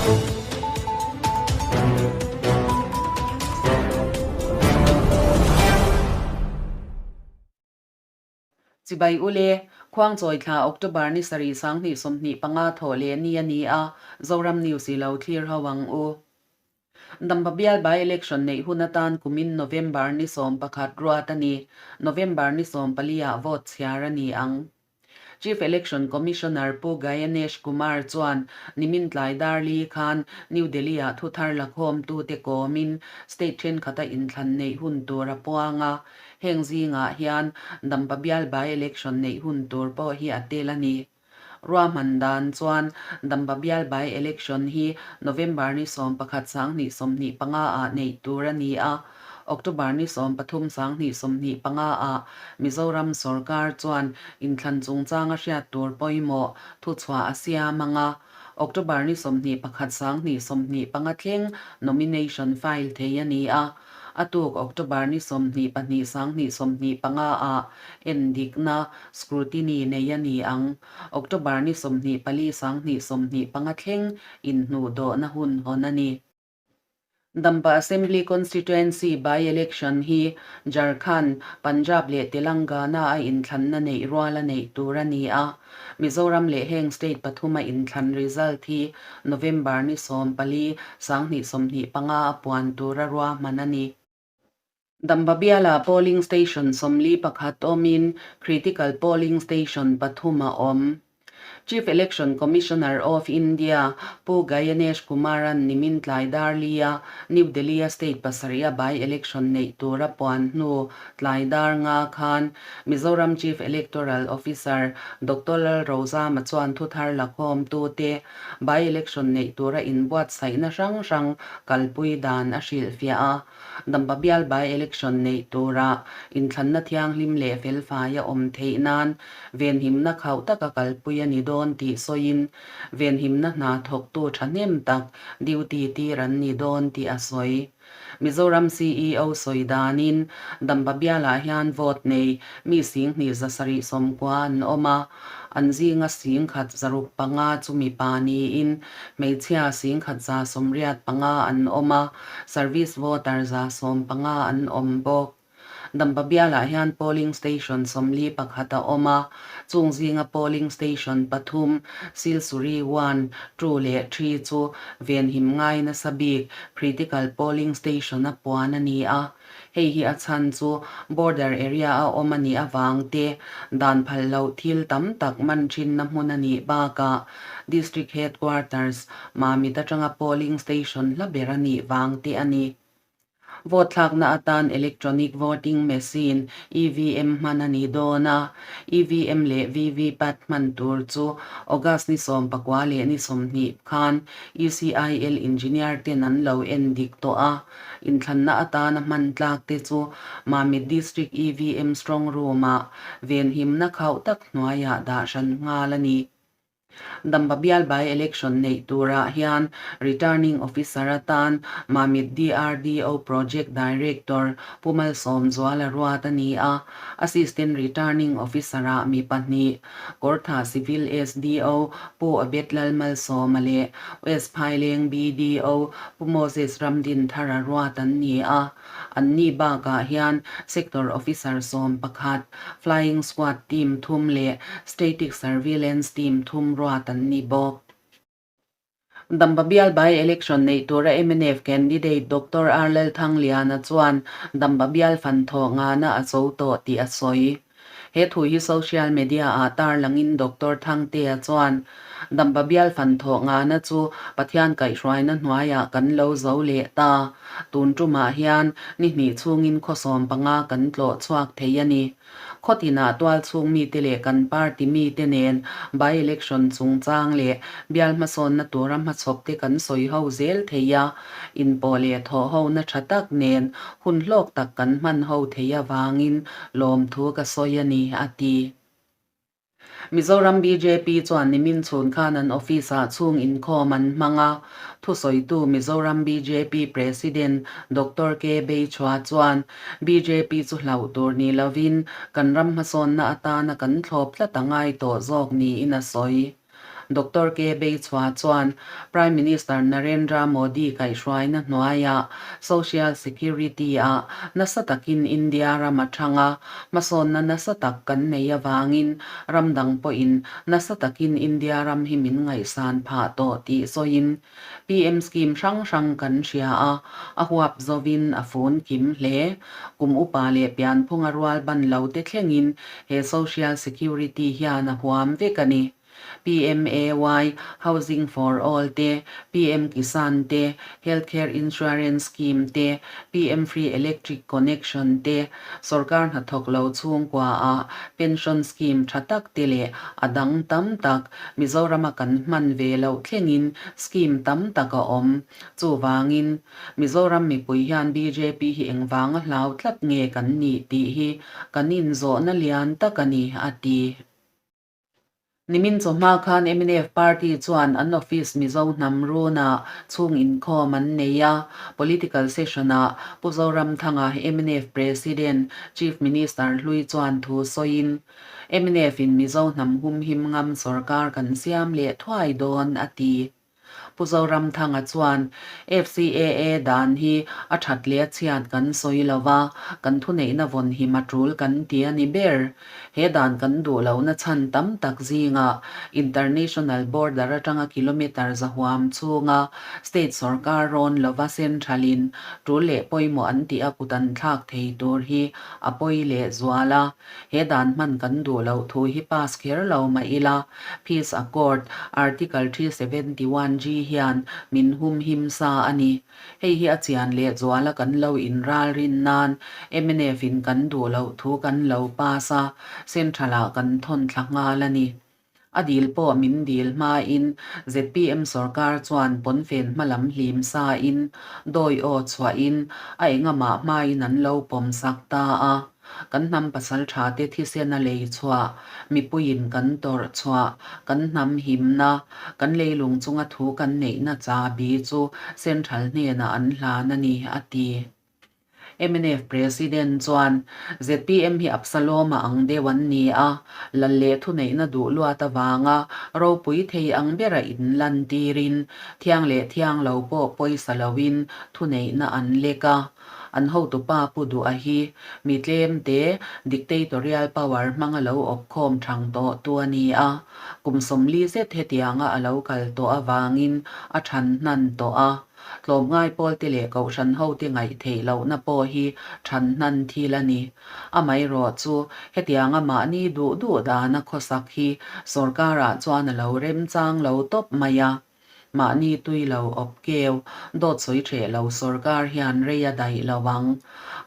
Chibai ule, Khuangchawi thla October ni sarih 2025 thawh leh ni a ni a, Zoram News i lo thlir ho ang u. Dampa bial by-election neih hun atan kumin November ni 11 ruat a ni. November ni 14 ah vote chhiar a ni ang. Chief Election Commissioner Pu Gyanesh Kumar chuan nimin tlai dar li khan New Delhi-ah thuthar lakhawmtute kawmin state thenkhat a inthlan neih hun tur a puang a. Heng zingah hian Dampa bial by-election neih hun tur pawh hi a tel a ni. Ruahman dan chuan Dampa bial by-election hi November ni 11 2025 ah neih tur a ni a, October ni 13 2025 ah Mizoram sorkar chuan inthlan chungchanga hriat tur pawimawh thuchhuah a siam ang a, October ni 21 2025 thleng nomination file thei a ni a. A tuk October ni 22 2025 ah endikna, scrutiny, nei a ni ang. October ni 24 2025 thleng inhnuhdawhna hun hawn a ni. Dampa Assembly Constituency by-election hi Jharkhand, Punjab leh Telangana a inthlanna neih rual a neih tur a ni a. Mizoram leh heng state pathuma inthlan result hi November ni 14, 2025 a puan tura ruahman a ni. Dampa biala polling station 41 awmin critical polling station pathum a awm. Chief Election Commissioner of India Pu Gyanesh Kumar-a'n nimin tlai dar lia New Delhi-a state pasarih a by-election neih tura puan hnu tlai dar nga khan Mizoram Chief Electoral Officer Doctor Lalrozama chuan thuthar lakhawmtute by-election neih tura inbuatsaihna hrang hrang kalpui dan a hrilhfiah a. Dampa bial by-election neih tura inthlanna thianghlim leh felfai a awm theih nan venhimna khauh taka kalpui a ni dawn tih sawiin venhimna hna thawktu thahnem tak duty tir an ni dawn tih a sawi. Mizoram CEO sawi danin Dampa bialah hian vote nei mi 2790 an awm a. An zinga 1605 chu mipa niin hmeichhia 1185 an awm a, service voter 115 an awm bawk. Dampa bialah hian polling station 41 a awm a, chung zinga polling station pathum, Silsuri one, two leh three chu venhim ngai nasa bik critical polling station a puan a ni a. Hei hi a chhan chu border area a awm a nih avang te, dan phal loh thil tam tak man thinna hmun a nih bakah District Headquarters, Mamit atanga polling station hla ber a nih vang te a ni. Vote thlakna atan Electronic Voting Machine, EVM, hman a ni dawn a, EVM leh VVPAT hman tur chu August ni 19 leh ni 20 khan ECIL engineer ten an lo en dik tawh a. Inthlanna atana hman tlak te chu Mamit District EVM Strong Room-ah venhimna khauh tak hnuaiah dah hran nghal a ni. Dampa bial by-election neih turah hian Returning Officer atan Mamit DRDO Project Director Pu Malsawmzuala ruat a ni a, Assistant Returning Officer-ah mi pahnih, Kawrthah Civil SDO Pu Obed Lalmalsawma leh West Phaileng BDO Pu Moses Ramdinthara ruat an ni a. Anni bakah hian Sector Officer 11, Flying Squad Team thum leh Static Surveillance Team thum ruat an ni bawk. Dampa bial by-election neih tura mnf candidate Doctor R Lalthangliana chuan Dampa bial fan thawh ngana a zo tawh tih a sawi. He thu hi social media ah tarlangin Doctor Thangtea chuan, Dampa bial fan thawh ngana chu Pathian kaihhruaina hnuaiah kan lo zo leh ta. Tun tumah hian ni hnih chhungin khaw 15 kan tlawh chhuak thei a ni. Khawtinah tualchhung mite leh kan party mite nen by-election chungchang leh bial hmasawnna tura hmachhawp te kan sawi ho zel thei a, inpawh leh thawh hona tha tak nen hun hlawk tak kan hman ho thei avangin lawmthu ka sawi a ni, a ti. Mizoram bjp chuan nimin chhun khan an office-ah chhung inkhawm an hmang a, thusawitu Mizoram bjp President Doctor K. Beichhua chuan bjp chu hlauh tur ni lovin kan ram hmasawnna atana kan thlawp tlat a ngai tawh zawk niin a sawi. Doctor K Beichhua chuan Prime Minister Narendra Modi kaihhruaina hnuaiah Social Security-ah nasa takin India ram a thang a, hmasawnna nasa tak kan nei avangin ram dang pawhin nasa takin India ram hi min ngaihsan phah tawh tih sawiin PM scheme hrang hrang kan hria a, a huap zovin a fun kim hle. Kum upa leh pianphunga rual ban lo te thlengin he Social Security hian a huam vek a ni. PMAY, Housing for All te, PM Kisan te, Health Care Insurance Scheme te, PM Free Electric Connection te, sorkar hnathawk lo chhungkua ah Pension Scheme tha tak te leh a dang tam tak Mizorama kan hman ve loh thlengin scheme tam tak a awm. Chuvangin, Mizoram mipui hian bjp hi engvanga hlau tlat nge kan nih tih hi kan inzawhna lian tak a ni, a ti. Nimin chawhma khan mnf party chuan an office Mizo hnam runah chhung inkhawm an nei a, political session-ah Pu Zoramthanga mnf President, Chief Minister hlui chuan thu sawiin, MNF-in Mizo hnam humhim ngam sorkar kan siam leh thuai dawn, a ti. Pu Zoramthanga chuan, FCAA dan hi a that leh a chhiat kan sawi lo va, kan thuneihna vawn him a tul kan ti a ni ber. He dan kan duh lohna chhan tam tak zingah international border atanga kilometre zahuam chhunga state sorkar rawn lova central-in tul leh pawimawh an tih a kut an thlak thei tur hi a pawi leh zual a. He dan hman kan duh loh thu hi pass kher lo mah ila, Peace Accord, Article 371 G hian min hum him sa a ni. Hei hi a chian leh zuala kan lo inralrin nan mnf in kan duh loh thu kan lo pass a, Central ah kan thawn thla nghal a ni. A dil pawh min dil hmain zpm sorkar chuan pawnfen hmalam hlim sain dawi aw chhuahin a engamah hmain an lo pawm sak ta a. Kan hnam pasal tha te thisen a lei chhuah, mipuiin kan tawrh chhuah, kan hnam himna, kan leilung chunga thu kan neihna chabi chu Central hnenah an hlan a ni, a ti. Mnf President chuan, zpm hi Absalom-a ang deuh an ni a, lal leh thuneihna duh luat avanga ropui thei ang bera inlantirin, thiang leh thiang lo pawh pawisa loin thuneihna an lek a. An hotupa Pu Duha hi mi tlemte dictatorial power hmanga lo awpkhawm thang tawh tu a ni a, kum 40 zet hetianga a lo kal tawh avangin a than hnan tawh a. Tlawmngai pawlte leh kohhran hote ngaih theih lohna pawh hi than hnan thil a ni. Amaherawh chu, hetianga mahni duh duh dana khawsak hi sorkarah chuan a lo remchang lo tawp mai a. Mahni tui lo awp keu, dawt sawi hreh lo sorkar hian rei a daih lo ang.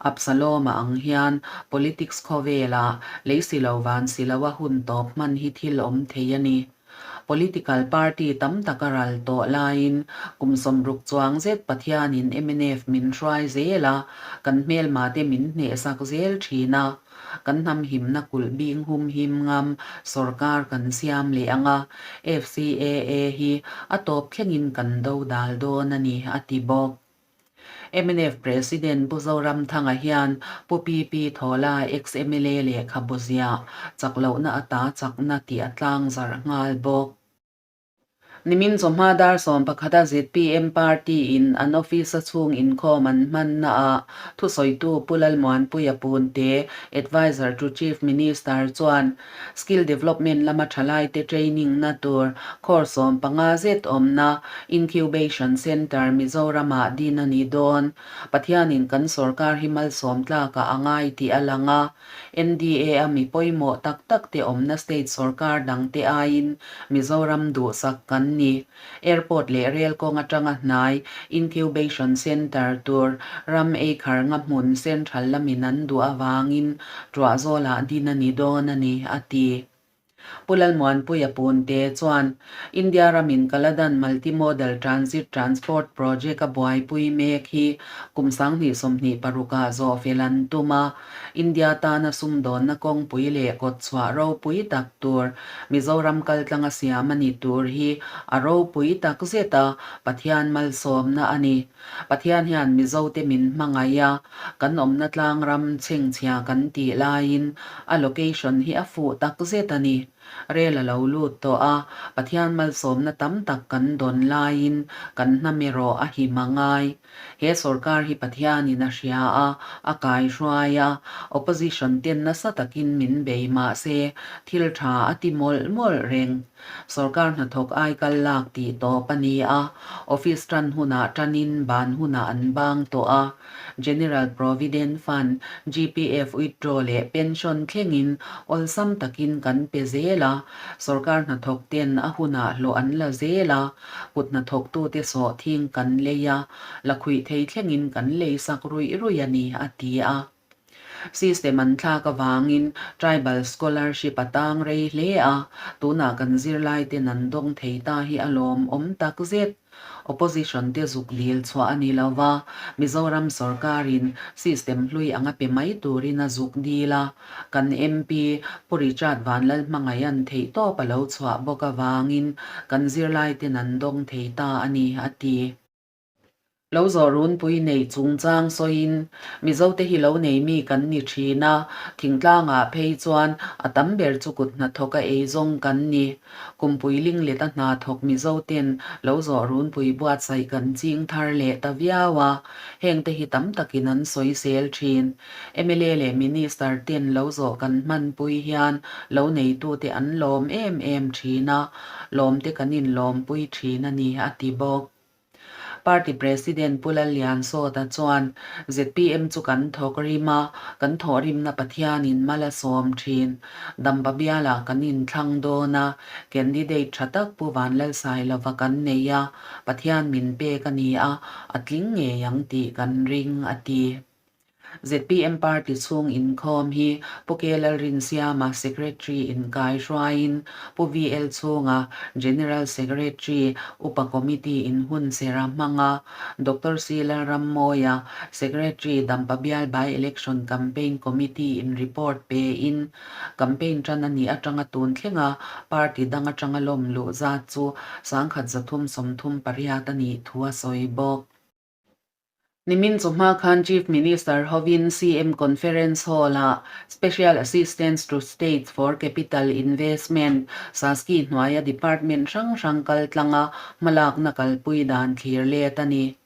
Absalom-a ang hian politics khawvelah lei si lo van si loa hun tawp hman hi thil awm thei a ni. Political party tam tak a ral tawh laiin kum 60 chuang zet Pathianin mnf min hruai zel a, kan hmelmate min hnehsak zel thin a. Kan hnam himna kulh bing hum him ngam sorkar kan siam leh ang a, FCAA hi a tawp thlengin kan do dal dawn a ni, a ti bawk. Mnf President Pu Zoramthanga hian Pu PP Thawla ex-MLA lehkhabu ziah chak lohna ata chakna tih a tlang zarh nghal bawk. Nimin chawhma dar 11 a zpm party-in an office-a chhung inkhawm an hmannaah thusawitu Pu Lalmuanpuia Punte, Adviser to Chief Minister chuan Skill Development lama thalaite training-na tur course 15 zet awmna Incubation Centre Mizoramah din a ni dawn. Pathianin kan sorkar hi malsawm tlakah a ngai tih a lang a. NDA-a mi pawimawh tak tak te awmna state sorkar dangte aiin Mizoram duhsak kan ni. Airport leh rail kawng atanga hnai Incubation Centre tur ram eikhar nga hmun central lamin an duh avangin Tuahzawlah din a ni dawn a ni, a ti. Pu Lalmuanpuia Punte chuan India ramin Kaladan Multimodal Transit Transport Project a buaipui mek hi kum 2026 ah zawh fel an tum a, India tana sumdawnna kawngpui leh kawtchhuah ropui tak tur Mizoram kaltlanga siam a ni tur hi a ropui tak zet a, Pathian malsawmna a ni. Pathian hian Mizote min hmangaih a, kan awmna tlang ram chhengchhia kan tih laiin a location hi a fuh tak zet a ni. Rel a lo lut tawh a, Pathian malsawmna tam tak kan dawn laiin kan hnam erawh a him a ngai. He sorkar hi Pathianin a hria a, a kaihruai a, opposition ten nasa takin min bei mah se thil tha a ti mawlh mawlh reng. Sorkar hnathawk aikal lak tih tawp a ni a, office tan hunah tanin ban hunah an bang tawh a. General Provident Fund, GPF, withdraw leh pension thlengin awlsam takin kan pe zel a, sorkar hnathawk ten a hunah hlawh an la zel a, kut hnathawktute sawhthing kan lei a, lakhuih thei thlengin kan lei sak ruih ruih a ni, a ti a. System an thlak avangin Tribal Scholarship a tang rei hle a, tunah kan zirlai ten an dawng thei ta hi a lawmawm tak zet. Opposition te zuk dil chhuah a ni lo va, Mizoram sorkarin system hlui anga pe mai turin a zuk dil a, kan MP Pu Richard Vanlalhmangaiha'n theihtawp a lo chhuah bawk avangin kan zirlai ten an dawng thei ta a ni, a ti. Lo zawh runpui neih chungchang sawiin, Mizote hi lo nei mi kan ni thin a, thingtlangah phei chuan a tam ber chu kut hnathawk a ei zawng kan ni. Kumpui lingleta hna thawk Mizoten lo zawh runpui buatsaih kan ching thar leh ta viau a, hengte hi tam takin an sawisel thin. Mla leh Minister ten lo zawh kan hmanpui hian lo neitute an lawm em em thin a, lawmte kan inlawmpui thin a ni, a ti bawk. Party President Pu Lalliansawta chuan, zpm chu kan thawk rim a, kan thawhrimna Pathianin mal a sawm thin. Dampa bialah kan inthlang dawn a, candidate tha tak Pu Vanlalsailova kan nei a, Pathian min pek a ni a, a tling ngei ang tih kan ring, a ti. Zpm party chhung inkhawm hi Pu K Lalrinsiama Secretary inkai hruaiin Pu VL Chhunga General Secretary Upa Committee in hun sera hmanga Doctor C Lalrammawia Secretary Dampa Bial By-Election Campaign Committee in report pein campaign tan a nih atanga tun thlenga party dang atanga lawm luh zat chu 1338 a nih thu a sawi bawk. Nimin chu hma khan Chief Minister hovin CM Conference Hall-ah Special Assistance to States for Capital Investment, SASCI, hnuaia department hrang hrang kaltlanga hmalakna kalpui dan thlir let a ni.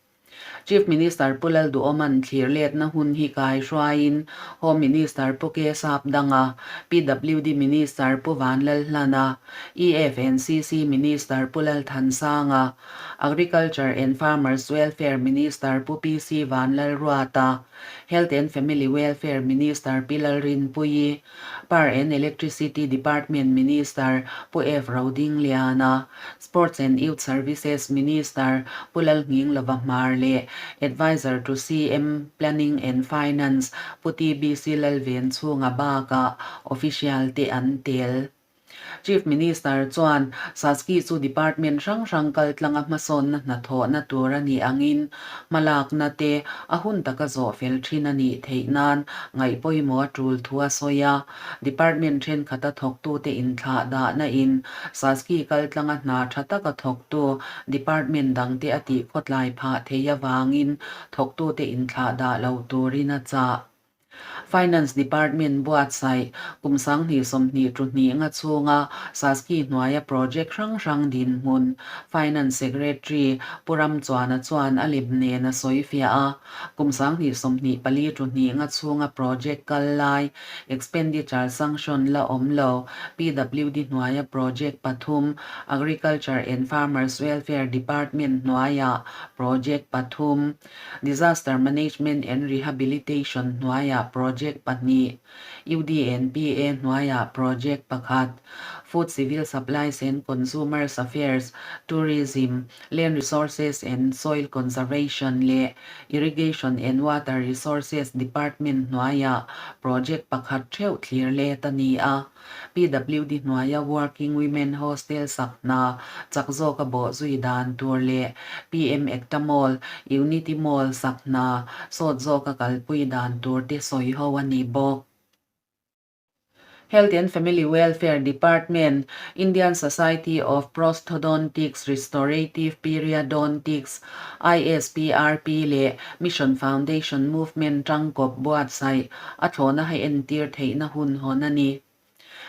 Chief Minister Pu Lalduhawma'n thlir letna hun hi kai hruaiin Home Minister Pu K Sapdanga, PWD Minister Pu Vanlalhlana, EFNCC Minister Pu Lalthansanga, Agriculture and Farmers Welfare Minister Pu PC Vanlalruata, Health and Family Welfare Minister Pi Lalrinpuii, Power and Electricity Department Minister Pu F Rodingliana, Sports and Youth Services Minister Pu Lalnghinglova Hmar leh Adviser to CM Planning and Finance Pu TBC Lalvenchhunga bakah official te an tel. Chief Minister chuan SASCI chu department hrang hrang kaltlanga hmasawnna hnathawhna tur a nih angin hmalakna te a hun taka zawh fel thin a nih theih nan ngaih pawimawh a tul thu a sawi a. Department thenkhat a thawktute inthlah dahna in SASCI kaltlanga hna tha taka thawktu department dangte a tih khawtlai phah thei avangin thawktute inthlah dah lo turin a chah. Finance Department buatsaih kum 2020 tu hnih nga chhunga SASCI hnuaia project hrang hrang dinhmun Finance Secretary Pu Ramchuana chuan a lem nen a sawi fiah a. Kum 2024 tu hnih nga chhunga project kal lai expenditure sanction la awm lo PWD hnuaia project pathum Agriculture and Farmers Welfare Department hnuaia project pathum Disaster Management and Rehabilitation hnuaiah project pahnih, UDNPA hnuaiah project pakhat, Food Civil Supplies and Consumers Affairs, Tourism, Land Resources and Soil Conservation leh Irrigation and Water Resources Department hnuaiah project pakhat theuh thlir let a ni a. PWD hnuaia Working Women Hostel sak hna chak zawka bawh zui dan tur leh PM Ekta Mall, Unity Mall sak hna sawt zawka kalpui dan tur te sawi ho a ni bawk. Health and Family Welfare Department, Indian Society of Prosthodontics Restorative Periodontics, ISPRP, leh Mission Foundation Movement tangkawp buatsaih a thlawhna ha entir theihna hun hawn a ni.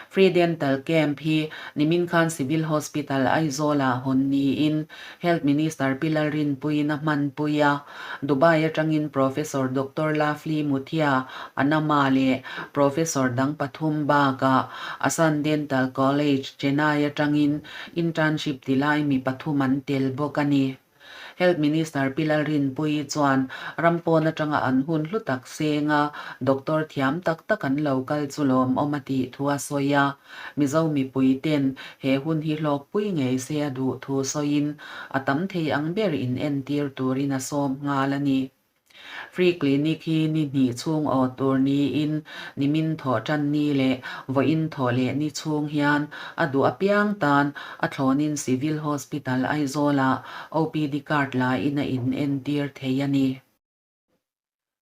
Free Dental Camp hi nimin khan Civil Hospital Aizawl-ah hawn niin Health Minister Pi Lalrinpuiin a hmanpui a. Dubai atangin Professor Doctor Lovely Muthia Anama leh Professor dang pathum bakah Asan Dental College, Chennai atangin internship ti lai mi pathum an tel bawk a ni. Health Minister Pi Lalrinpuii chuan ram pawn atanga an hun hlu tak senga doctor thiam tak tak an lo kal chu lawmawm a tih thu a sawi a. Mizo mipui ten he hun hi hlawkpui ngei se a duh thu sawiin a tam thei ang ber in entir turin a sawm nghal a ni. Free Clinic hi ni hnih chhung aw tur niin nimin thawh tan ni leh vawiin thawh leh ni chhung hian a duh apiang tan a thlawnin Civil Hospital Aizawl-ah OPD card la-in a inentir thei a ni.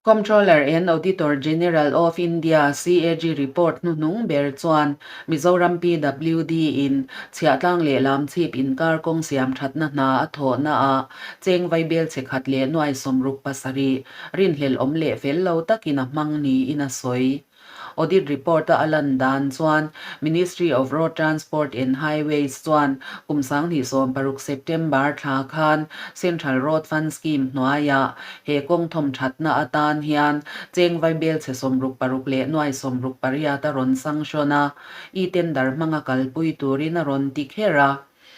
Comptroller and Auditor General of India, CAG, report hnuhnung ber chuan Mizoram PWD in chhiahtlang leh lamchhip inkar kawng siam thatna hna a thawhna ah cheng vaibel che khat leh nuai 67 rinhlelh awm leh fel lo takin a hmang niin a sawi. Audit report-a a lan dan chuan Ministry of Road Transport and Highways chuan kum 2016 September thla khan Central Road Fund Scheme hnuaiah he kawng thawm thatna atan hian cheng vaibel chhe 66 leh nuai 68 a rawn sanction a, e-tender hmanga kalpui turin a rawn ti kher a.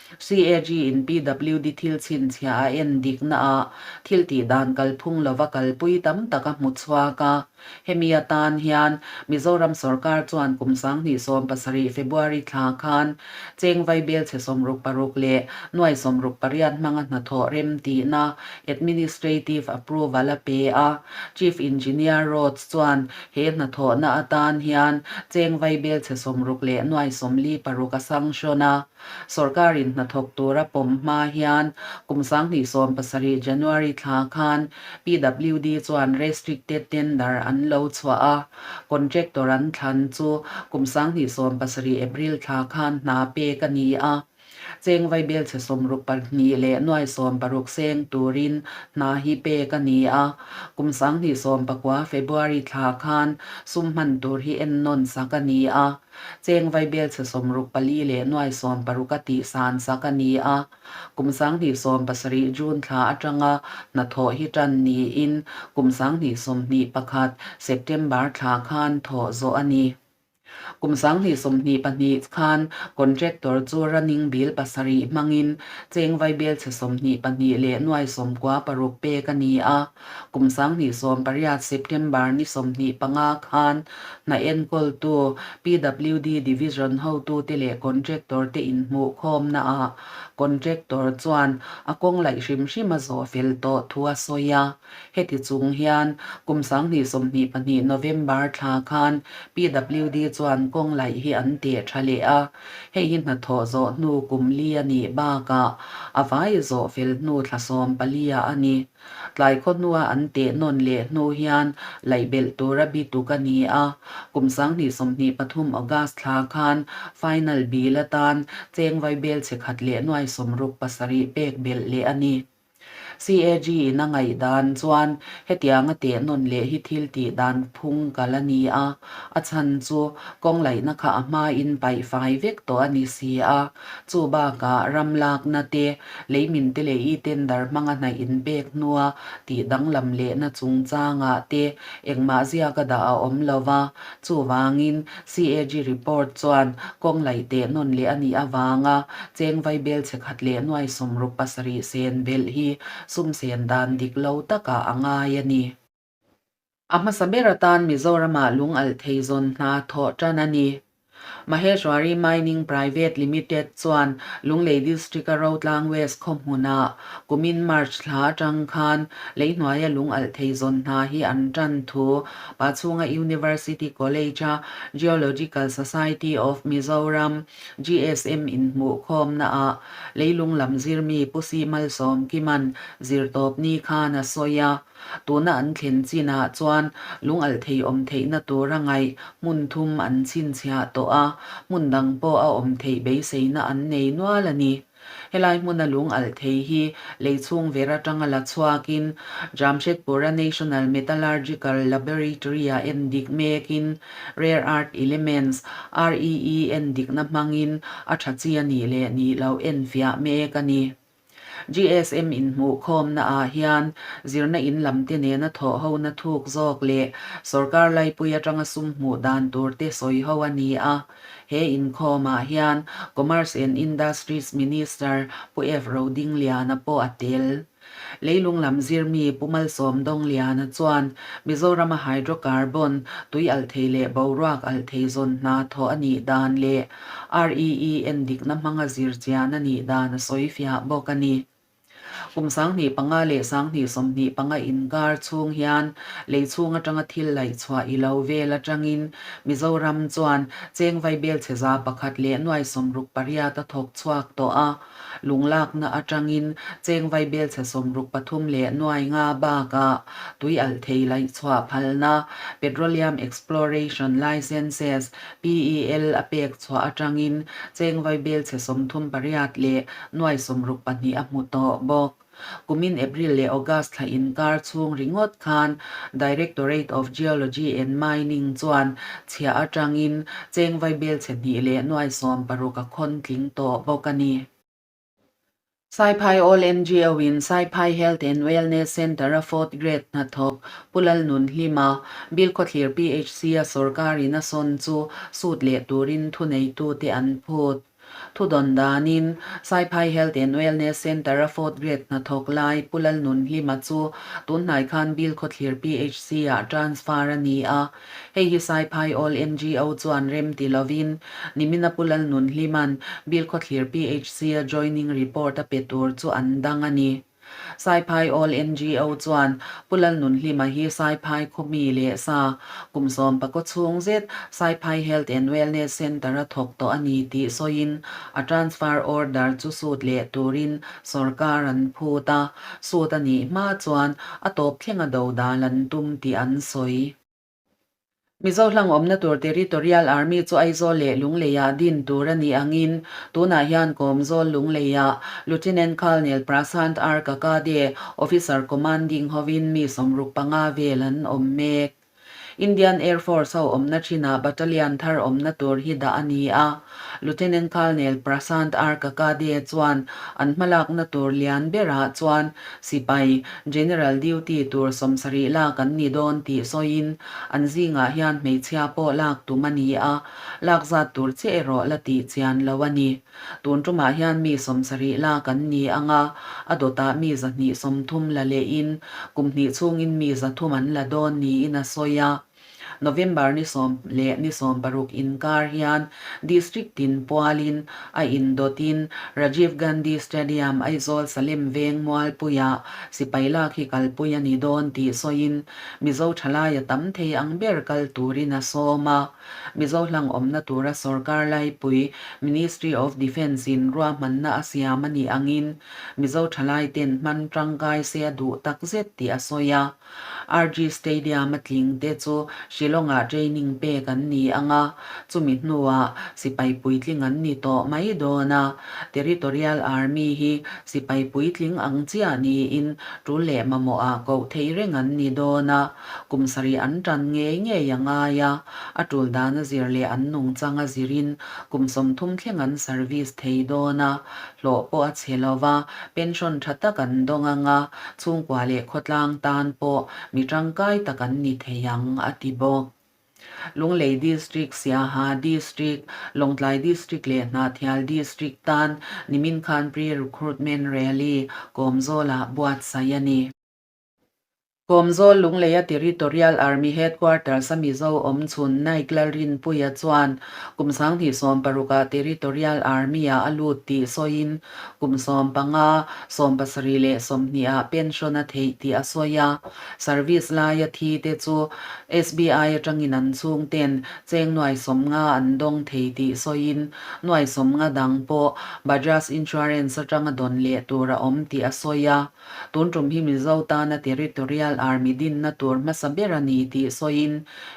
CAG in PWD thil chhinchhiah a en dikna ah thil tih dan kalphung lova kalpui tam tak a hmu chhuak a. Hemi atan hian Mizoram sorkar chuan kum 2017 February thla khan cheng vaibel chhe 66 leh nuai 68 hmanga hnathawh rem tihna Administrative Approval a pe a. Chief Engineer Roads chuan he hnathawhna atan hian cheng vaibel chhe 60 leh nuai 46 a sanction a. Sorkarin hnathawk tura pawm hma hian kum 2017 January thla khan PWD chuan restricted tender an lo chhuah a, contractor an thlan chu kum 2017 April thla khan hna pek a ni a. Cheng vaibel chhe 62 leh nuai 60 seng turin hna hi pek a ni a. Kum 2019 February thla khan sum hman tur hi ennawn sak a ni a. Cheng vaibel chhe 64 leh nuai 60 a tih san sak a ni a. Kum 2017 June thla atanga hnathawh hi tan niin kum 2021 September thla khan thawh zawh a ni. Kum 2022 khan contractor chu running bill pasarih hmangin cheng vaibel chhe 22 leh nuai 96 pek a ni a. Kum 2018 September ni 25 khan hna enkawltu PWD Division hotute leh contractor te inhmuhkhawmna ah contractor chuan a kawng laih hrim hrim a zawh fel tawh thu a sawi a. Heti chung hian kum 2022 November thla khan PWD chuan kawng laih hi an teh tha leh a. Hei hi hnathawh zawh hnu kum li a nih bakah a vai zawh fel hnu thla 14 ah a ni. Tlai khaw hnua an teh nawn leh hnu hian laih belh tura bituk a ni a, kum 2023 August thla khan final bill atan cheng vaibel chhe khat leh nuai 67 pek belh leh a ni. CAG in a ngaihdan chuan hetianga teh nawn leh hi thil tih dan phung kal a ni a, a chhan chu kawng laihna kha a hmain paih fai vek tawh a ni si a, chu bakah ram lakna te Leimin te leh e-tender hmanga hnaih inpek hnua tih danglam lehna chungchangah te engmah ziaka dah a awm lo va, chuvangin CAG report chuan kawng laih teh nawn leh a nih avanga cheng vaibel chhe khat leh nuai 67 sen belh hi sum sen dan dik lo takah a ngai a ni. A hmasa ber atan Mizoramah lung alh thei zawn hna thawh tan a ni. Maheshwari Mining Private Limited chuan Lunglei District-a Rotlang West khaw hmunah kumin March thla atang khan leihnuaia lung alh thei zawn hna hi an tan thu Pachhunga University College-a Geological Society of Mizoram, GSM, inhmuhkhawmnaah leilung lam zirmi Pu Si Malsawmkima'n zirtawpni khan a sawi a. Tuna an thlen chinah chuan lungalh thei awm theihna tura ngaih hmun thum an chhinchhiah tawh a, hmun dang pawh a awm theih beiseina an nei nual a ni. Helai hmuna lung alh thei hi lei chhung ver atanga la chhuakin Jamshedpur-a National Metallurgical Laboratory-ah endik mekin Rare Earth Elements, REE, endikna hmangin a tha chi a nih leh nih loh enfiah mek a ni. GSM inhmuhkhawmna ah hian zirna in lam te nena thawh hona thuk zawk leh sorkar laipui atanga sum hmuh dan tur te sawi ho a ni a. He inkhawmah hian Commerce and Industries Minister Pu F Rodingliana pawh a tel. Leilung lam zirmi Pu Malsawm Dawngliana chuan Mizorama hydrocarbon, tui alh thei leh boruak alh thei zawn hna thawh a nih dan leh REE endikna hmanga zir chian a nih dan a sawi fiah bawk a ni. Kum 2005 leh 2025 inkar chhung hian lei chhung atanga thil laih chhuah i lo vel atangin Mizoram chuan cheng vaibel chhe 168 a thawk chhuak tawh a. Lunglakna atangin cheng vaibel chhe 63 500 bakah tui alh thei laih chhuah phalna, Petroleum Exploration Licenses, PEL, a pek chhuah atangin cheng vaibel chhe 38 62 a hmu tawh bawk. Kumin April leh August thla inkar chhung ringawt khan Directorate of Geology and Mining chuan chhiah atangin cheng vaibel chhe 2 60 a khawn tling tawh bawk a ni. Saiphai All NGO in Saiphai Health and Wellness Centre a fourth grade hnathawk Pu Lalnunhlima, Bilkhawthlir PHC a sorkarin a sawn chu sut leh turin thuneitute an phut. Thudawn danin, Saiphai Health and Wellness Centre a fourth grade hnathawk lai Pu Lalnunhlima chu tunhnai khan Bilkhawthlir PHC ah transfer a ni a. Hei hi Saiphai All NGO chuan rem ti lovin, nimina Pu Lalnunhlima'n Bilkhawthlir PHC a joining report a pe tur chu an dang a ni. Saiphai All NGO chuan Pu Lalnunhlima hi Saiphai khawmi leh sa kum sawmpakaw chhung zet Saiphai Health and Wellness Centre a thawk tawh a ni tih sawiin a transfer order chu sut leh turin sorkar an phut a, sut a nih hma chuan a tawp thlenga dodal an tum tih an sawi. Mizo hlang awmna tur Territorial Army chu Aizawl leh Lungleiah din tur a nih angin tunah hian Kawmzawl Lungleiah Lieutenant Colonel Prashant R Kakade, Officer Commanding hovin mi 65 vel an awm mek. Indian Air Force ho awmna thinah Battalion thar awmna tur hi dah a ni a. Lieutenant Colonel Prashant R Kakade chuan an hmalakna tur lian berah chuan Sipai, General Duty tur 70 lak an ni dawn tih sawiin an zingah hian hmeichhia pawh lak tum a ni a, lak zat tur che erawh la tih chian lo a ni. Tun tumah hian mi 70 lak an ni ang a, a dawtah mi 230 la lehin kum hnih chhungin mi 300 an la dawn niin a sawi a. November ni sawm leh ni 16 inkar hian District tin pualin a indawtin Rajiv Gandhi Stadium Aizawl Salem Veng Mualpuiah sipai lak hi kalpui a ni dawn tih sawiin Mizo thalai a tam thei ang ber kal turin a sawm a. Mizo hlang awmna tura sorkar laipui Ministry of Defence in ruahmanna a siam a nih angin Mizo thalai ten hman tangkai se a duh takzet tih a sawi a. RG Stadium a tling te chu Shillong-ah training pek an ni ang a, chumi hnuah sipai puitling an ni tawh mai dawn a. Territorial Army hi sipai puitling ang chiah niin tul leh mamawhah koh thei reng an ni dawn a, kum sarih an tan ngei ngei a ngai a, a tul dan a zir leh an nungchang a zirin kum 30 thleng an service thei dawn a, hlawh pawh a chhe lo va, pension tha tak an dawng ang a, chhungkua leh khawtlang tan pawh mi tangkai tak an ni thei ang, a ti bawk. Lunglei District, Siaha District, Lawngtlai District leh Hnahthial District tan nimin khan pre-recruitment rally Kawmzawlah buatsaih a ni. Kawmzawl Lungleia Territorial Army Headquarters a Mizo awm chhun Naik Lalrinpuia chuan kum 2016 ah Territorial Army ah a lut tih sawiin kum 15, 70 leh 20 ah pension a theih tih a sawi a. Service laia thi te chu SBI atangin an chhungten cheng nuai 50 an dawng thei tih sawiin nuai 50 dang pawh Bajaj Insurance atanga dawn leh tur a awm tih a sawi a. Tun tum hi Mizo tana Territorial Army dinna tur hmasa ber a ni tih sawiin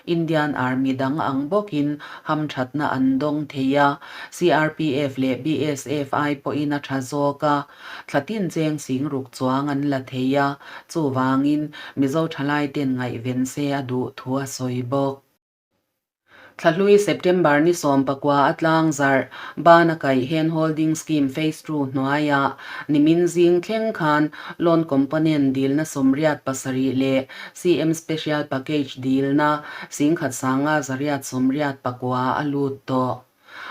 Indian Army dang ang bawkin hamthatna an dawng thei a, CRPF leh BSF ai pawhin a tha zawk a, thla tin cheng sing ruk chuang an la thei a, chuvangin Mizo thalaiten ngaihven se a duh thu a sawi bawk. Thlahlui September ni 14 a tlang zarh ban a kaih Hand Holding Scheme Phase ii hnuaiah nimin zing thleng khan Loan Component dilna 87 leh CM Special Package dilna 10,589 a lut tawh.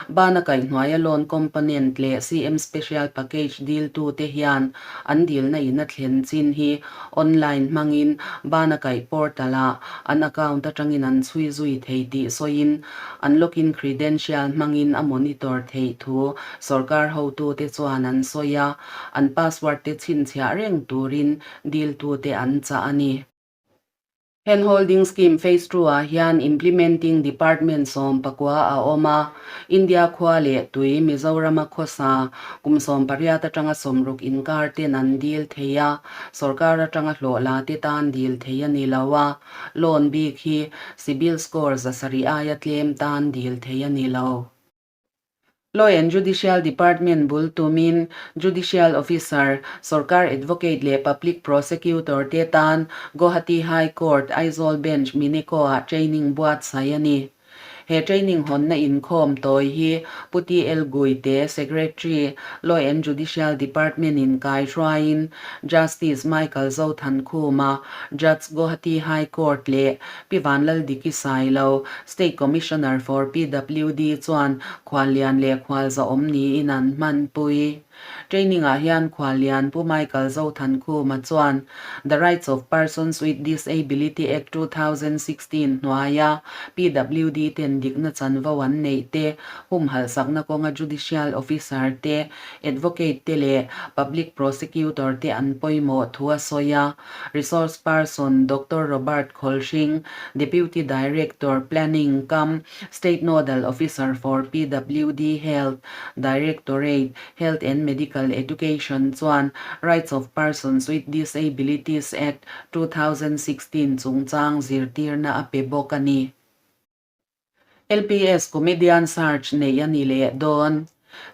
Ban a kaihhnuaia loan component leh CM Special Package diltute hian an dilna in a thlen chin hi online hmangin ban a kaih portal ah an account atangin an chhui zui thei tih sawiin an login credential hmangin a monitor theih thu sorkar hotute chuan an sawi a, an password te chhinchhiah reng turin diltute an chah a ni. Hand Holding Scheme Phase II-ah hian Implementing Department 19 a awm a, India khua leh tui Mizorama khawsa kum 18 atanga 60 inkar ten an dil thei a, sorkar atanga hlawh la te tan dil thei a ni lo a, loan bik hi CIBIL score 700 aia tlem tan dil thei a ni lo. Law and Judicial Department bul tumin Judicial Officer, Sorkar Advocate leh Public Prosecutor te tan Guwahati High Court, Aizawl Bench, Mineko-ah training buatsaih a ni. He training hawnna inkhawm tawi hi Pu TL Guite, Secretary, Law and Judicial Department in kaihruaiin Justice Michael Zothankhuma, Judge Guwahati High Court leh Pi Vanlaldiki Sailo, State Commissioner for PWD chuan khuallian leh khualzawm niin an hmanpui. Training-ah hian khuallian Pu Michael Zothankhuma chuan The Rights of Persons with Disability Act 2016 hnuaia PWD ten dikna chanvo an neih te, humhalhsakna kawnga Judicial Officer te, Advocate te leh Public Prosecutor te an pawimawh thu a sawi a. Resource Person Doctor Robert Kholhring, Deputy Director, Planning cum State Nodal Officer for PWD Health Directorate, Health and Medical Education chuan Rights of Persons with Disabilities Act, 2016 chungchang zirtirna a pe bawk a ni. LPS Comedian Search neih a ni leh dawn.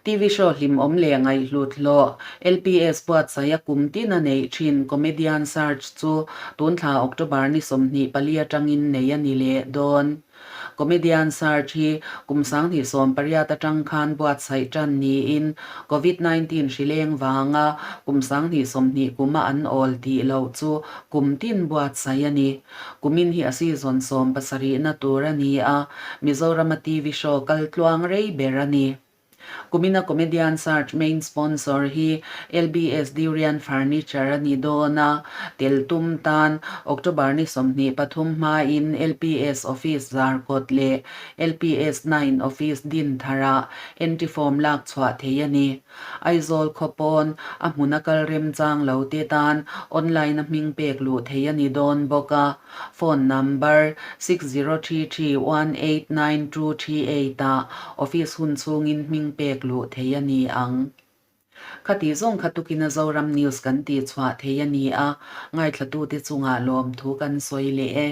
TV show hlimawm leh ngaihhlut hlawh LPS buatsaih a kum tin a neih thin Comedian Search chu tun thla October ni 24 atangin neih a ni leh dawn. Comedian Search hi kum 2018 atang khan buatsaih tan niin Covid 19 hri leng vanga kum 2020 kuma an awl tih loh chu kum tin buatsaih a ni. Kumin hi a season 70na tur a ni a, Mizorama TV show kal tluang rei ber a ni. Kumina Comedian Search main sponsor hi LBS Durian Furniture a ni dawn a, tel tum tan October ni 23 hmain LPS Office Zarkawt leh LPS 9 Office Dintharah entry form lak chhuah thei a ni. Aizawl khaw pawn a hmuna kal remchang lo te tan online a hming pek luh theih a ni dawn bawk a, phone number 6033189238 ah office hun chhungin hming pek luh theih a ni ang. Khati zawng kha tukin a Zoram News kan tih chhuah theih a ni a, ngaithlatute chungah lawmthu kan sawi leh e.